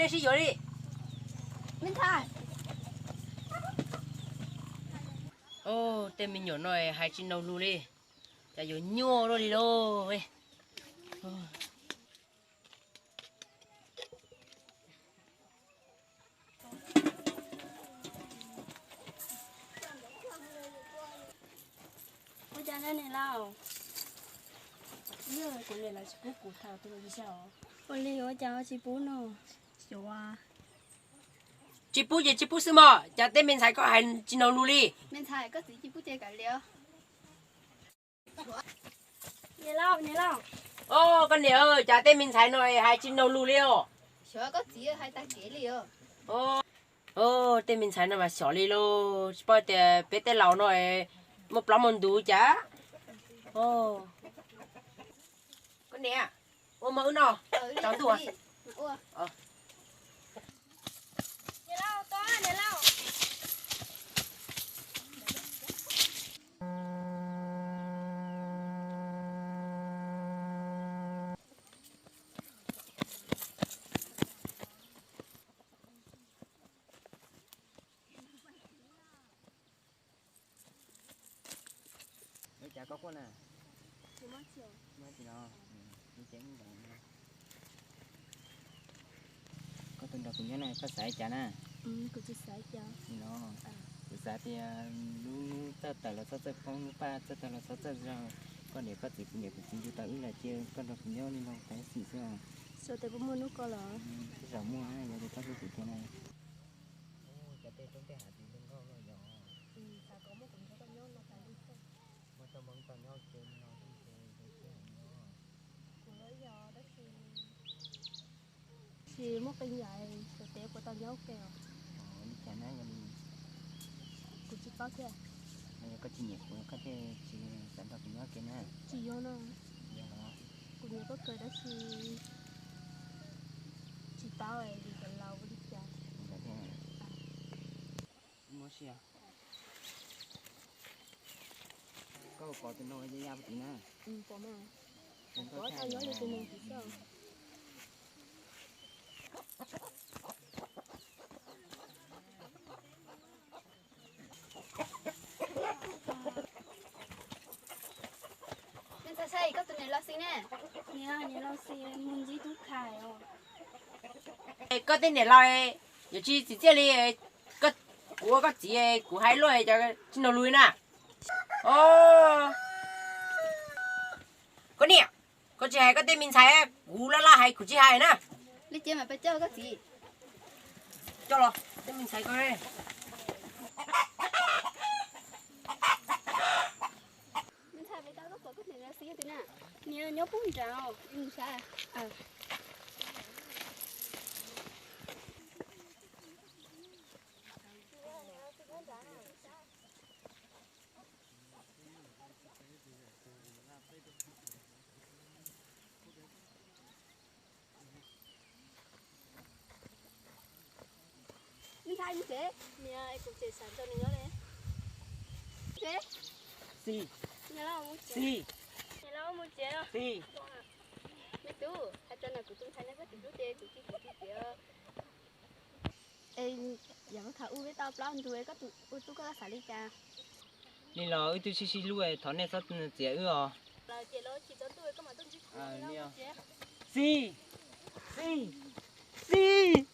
Sib yuav li. Tej me nyuam no hais tsis nug lus li, cas yuav nyuaj luaj li lauj. Ua cas niam laus, kuv niam lawv tsis pub kuv tham tus no li, ua cas tsis pub no? Tsis pub ces tsis pub xwb mog, cas tej me ntxhais koj hais tsis nug lus li. Koj niam, cas tej me ntxhais no hais tsis nug lus li os. Tej me ntxhais no mas xyov li lauj, tsis paub tias peb tej laus no muaj plab muaj ntug cas. Koj niam, ua mov wb noj tsaus ntuj. Ua cas koj quaj na? Tsis los, li ces ntawd. Koj tuaj nrog kuv nyob no koj xav li cas na? Li no, kuv xav tias lub hnub txawj tawm los txhob txawj poob, lub paj txawj tawg los txhob txawj zog. Koj niam koj txiv, kuv niam kuv txiv ncu tau wb lawm ces koj nrog kuv nyob li no tau xwb xwb os. Xyov tias puas muaj hnub ko los. Tej zaum muaj, yog tias koj hlub kuv tiag na. Cov tej roob tej hav tsis zoo nkauj no yog. Xav kom muaj kuv nrog koj nyob no tas li xwb. Muaj txoj hmoov tau nyob ua ke li no xwb ces zoo siab heev li os. Kuv los yog tab sis tsis muaj qee yam, xyov tias puas tau nyob ua ke os. Li cas na, yog li kuv tsis paub thiab. Yog koj tsis nyiam kuv koj thiaj tsis xav nrog kuv nyob ua ke na. Tsis yog no, kuv nyiam koj kawg tab sis tsis paub vim cov laus ua li cas. Muab siab. Koj pom tus no ya ya puag tim na. Pom mas. Pom tau nyob li tus neeg tim xwb. Niam, txhob saib koj tus niam laus xwb ne. Niam, niam laus xwb mus ntsib tub thais os. Koj tej niam laus yuav tsis txim txiaj li, kuv ua koj txiv kuv hais luaj tsis nug lus li na. Koj niam, koj tsis hais koj tej me ntxhais, kuv laj laj hais kuv tsis hais na. Li ces mam pab coj koj txiv. Coj los, tej me ntxhais koj. Me ntxhais, pem tau koj pom koj niam laus xwb tiag na. Niam nyob pub nrad. Me ntxhais, mus tsev. Niam, kuv tseem xav nrog nws nyob li. Tsev. Xis. Niam laus, mus tsev. Xis. Niam laus, mus tsev. Xis. Me tub, hais txog ntawm kuv tus ntxhais no koj tsis hlub ces kuv cia kuv txiv txiv. Es yog koj tham ub peb tau plaub ntug, koj tus ua tub koj xav li cas? Li los wb twb sib sib hlub, thov nej txhob txiav wb os. Xis, xis, xis.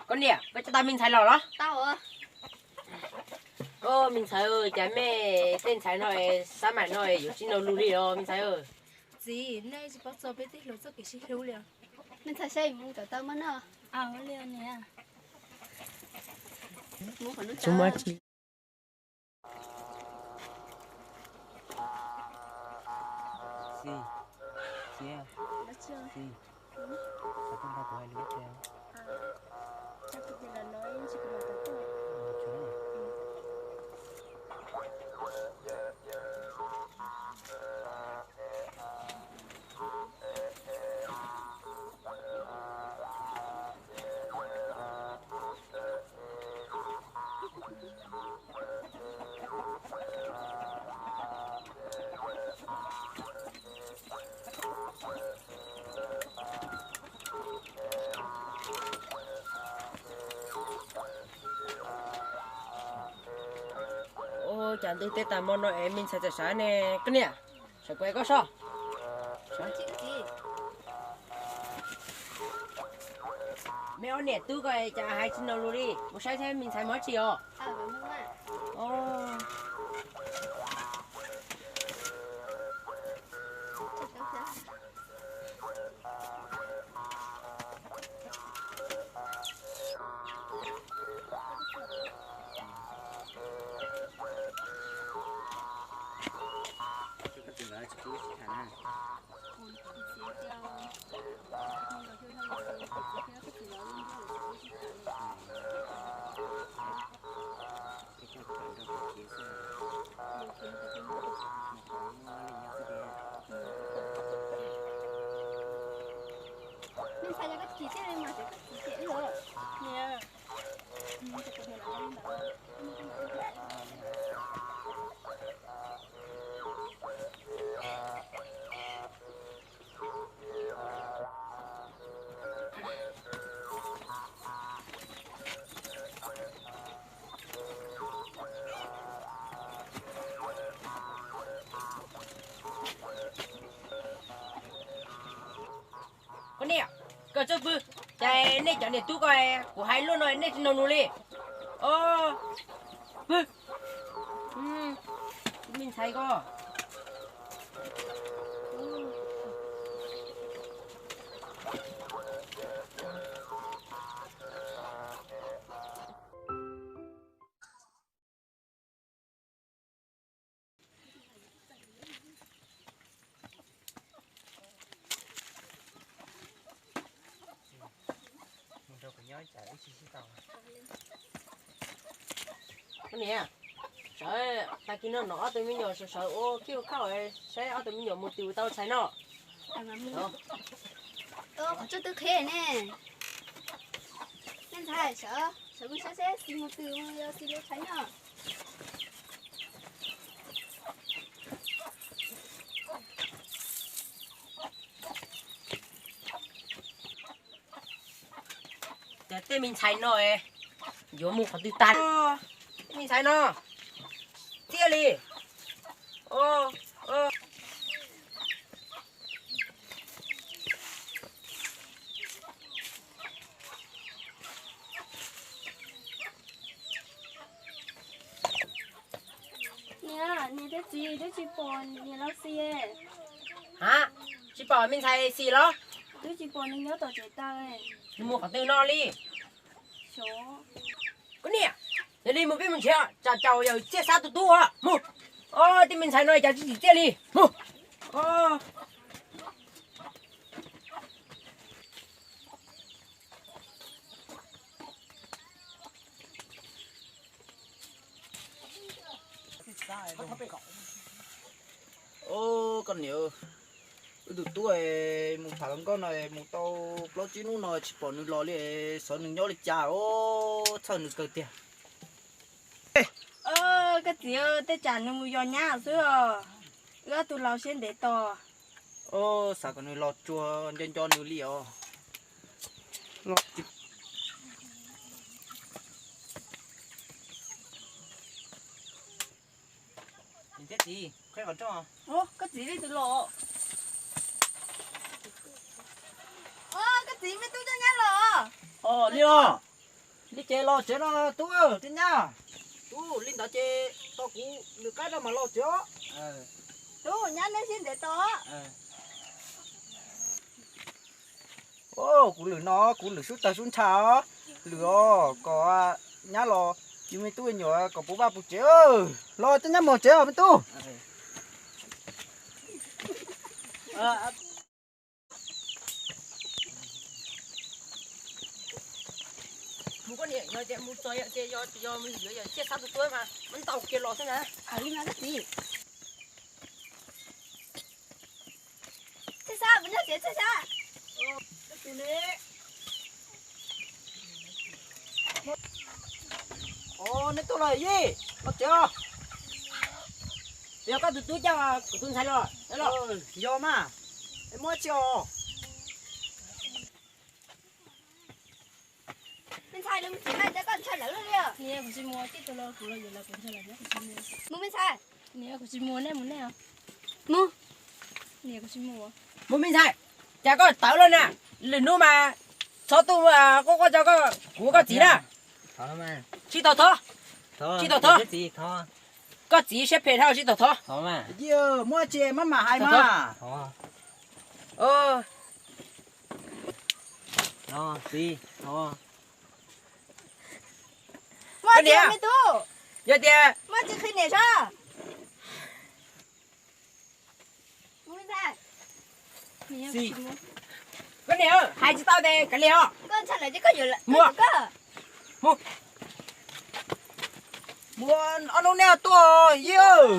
Koj niam, koj coj tau me ntxhais los los? Tau. Me ntxhais, cas mej tej ntxhais no, xab maim no yuav tsis nug lus li os me ntxhais. Txiv, nej tsis paub txog peb tej hluas txoj kev sib hlub li os. Me ntxhais, saib mus kom tau mov noj. Tsis muaj tsi. Xis, xis, xis, koj tuaj nrog kuv hais lus ib pliag. Cas ntuj teb tag mo no es me ntxhais txawm sawv ne? Koj niam, sawv kuv es koj sob. Me ob niam tub ko cas hais tsis mloog lus li, mus saib saib me ntxhais mus dab tsi os. Koj niam, koj txhob pw, cas nej cov niam tub ko, kuv hais luaj no nej tsis mloog lus li. Os, pw. Me ntxhais ko. Koj niam, sawv tag kis no no ob tug me nyuam sawv sawv ua khib ua khauj, saib ob tug me nyuam mus twg tau tshais noj. Qhov tsua twb qhia ne. Me ntxhais, sawv, sawv mus saib seb xis mus twg mus yog xis lub tshais noj. Cas tej me ntxhais no yuav mus qhov twg tag? Me ntxhais no thiaj li. Niam, niam thiab txiv, twb tsis pom niam los xis. Ha, tsis pom me ntxhais xis los? Twb tsis pom nws nyob tom tsev taw. Nws mus qhov twg no li? Koj niam, yog li mus peb mus nrhiav, tsam caum yawm Txiaj Xab tus tub os. Mus. Os, tej me ntxhais no cas tsis tsim txiaj li. Mus. Os, koj niam, wb tus tub mus tham hluas nkauj no mus tau plaub tsib hnub no tsis pom nws los li, xyov nws nyob li cas os, txhawj nws kawg tiag. Koj txiv, tej tsam nws mus yos nyab xwb os, wb ob tug laus siab ntev tos. Xav kom nws los tsuag nco nco nws li os. Niam thiab txiv, koj txiv leej twg los? Koj txiv, me tub coj nyab los. Os, li os. Li ces los tsev no tub, coj nyab. Tub, li ntawd ces tau kuv lwm qab rau mam los tsev os. Tub, nyab neb siab ntev tos. Os, kuv lwm no kuv lwm sub tawg sub ntsha os. Lwm os, kom nyab los, yus me tub me nyuam kom puv vaj puv tsev. Los coj nyab mus tsev os me tub. Mus koj niam, yog tias mus txog yawm ces yog, yog mus yuav yawm Txiaj Xab tus tub mas muab ntaus kiag los xwb na. Txiaj Xab, mus nyob tsev Txiaj Xab. Os, neb tuaj los Yij, los tsev os. Yog koj tus tub coj kuv tus ntxhais los? Yog mas, es muab tsi os. Mus me ntxhais. Mus me ntxhais. Mus me ntxhais, cas koj tawv lawm na? Lwm hnub mas txhob tuaj quaj quaj tso koj, kuv koj txiv na. Sib tau thov, sib tau thov. Koj txiv siab phem dhau, sib tau thov. Muaj tsis maj mam hais mas. Koj niam, yog tias, koj niam, hais tsis tau tes kav liam os. Mus, mus, ob hnub nej tuaj yog.